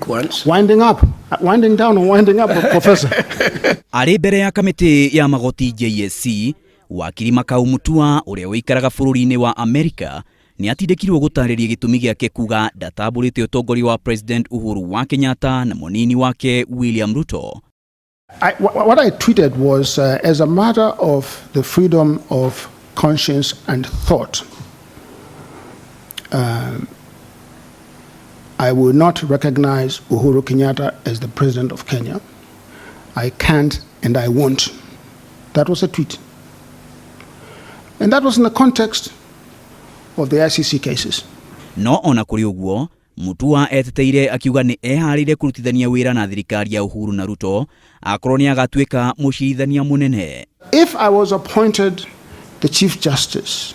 Quick ones. Winding up, winding down or winding up, Professor. Arĩ mbere ya kamĩtĩ ya magoti JSC, wakiri Makau Mutua ũrĩa ũikaraga bũrũri-inĩ wa Amerika nĩ atindĩkirwo gũtarĩria gĩtũmi gĩake kuga ndatambũrĩte ũtongoria wa President Uhuru wa Kenyatta na mũnini wake William Ruto. What I tweeted was as a matter of the freedom of conscience and thought, I will not recognize Uhuru Kenyatta as the president of Kenya. I can't and I won't. That was a tweet. And that was in the context of the ICC cases. No ona kũrĩ ũguo, Mutua eteteire akiuga nĩ eharĩire kũrutithania wĩra na thirikari ya Uhuru na Ruto akorwo nĩ agatuĩka mũcirithania mũnene. If I was appointed the Chief Justice,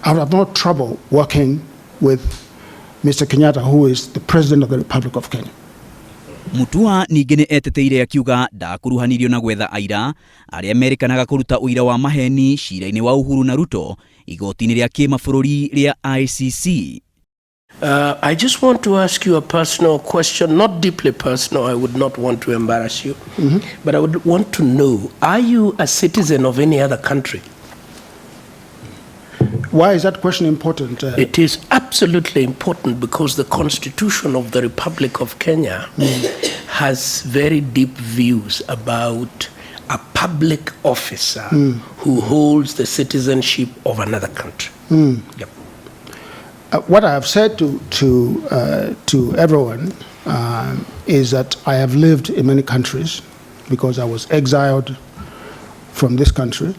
I would have no trouble working with Mr. Kenyatta, who is the President of the Republic of Kenya. Mutua ningĩ nĩ eteteire akiuga ndakuruhanirio na gwetha aira arĩa merĩkanaga kũruta ũira wa maheni cira-inĩ wa Uhuru na Ruto igoti-inĩ rĩa kĩmabũrũri rĩa ICC. I just want to ask you a personal question, not deeply personal. I would not want to embarrass you. But I would want to know, are you a citizen of any other country? Why is that question important? It is absolutely important because the Constitution of the Republic of Kenya has very deep views about a public officer who holds the citizenship of another country. Yep. What I have said to everyone is that I have lived in many countries because I was exiled from this country.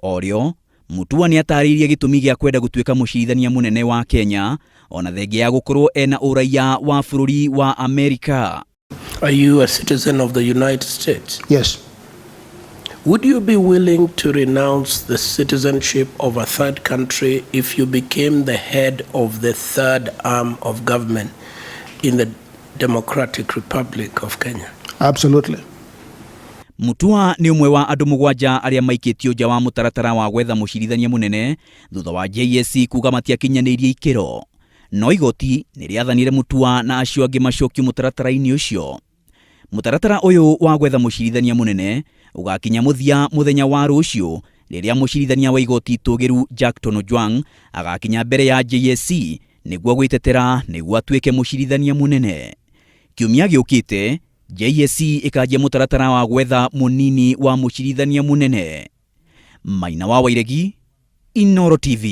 Orĩo, Mutua nĩ atarĩirie gĩtũmi gĩa kwenda gũtuĩka mũcirithania mũnene wa Kenya ona thengia ya gũkorwo ena ũraiya wa bũrũri wa Amerika. Are you a citizen of the United States? Yes. Would you be willing to renounce the citizenship of a third country if you became the head of the third arm of government in the Democratic Republic of Kenya? Absolutely. Mutua nĩ ũmwe wa andũ 7 arĩa maikĩtio nja wa mũtaratara wa gwetha mũcirithania mũnene thutha wa JSC kuga matiakinyanĩirie ikĩro. No igoti nĩ rĩathanire Mutua na acio angĩ macokio mũtaratara-inĩ ũcio. Mũtaratara ũyũ wa gwetha mũcirithania mũnene ũgakinya mũthia mũthenya wa rũciũ rĩrĩa mũcirithania wa igoti itũgĩru Jackton Ojwang agakinya mbere ya JSC nĩguo gwĩtetera nĩguo atuĩke mũcirithania mũnene. Kiumia gĩũkĩte JSC ĩkanjia mũtaratara wa gwetha mũnini wa mũcirithania mũnene. Maina wa Wairegi, Inooro TV.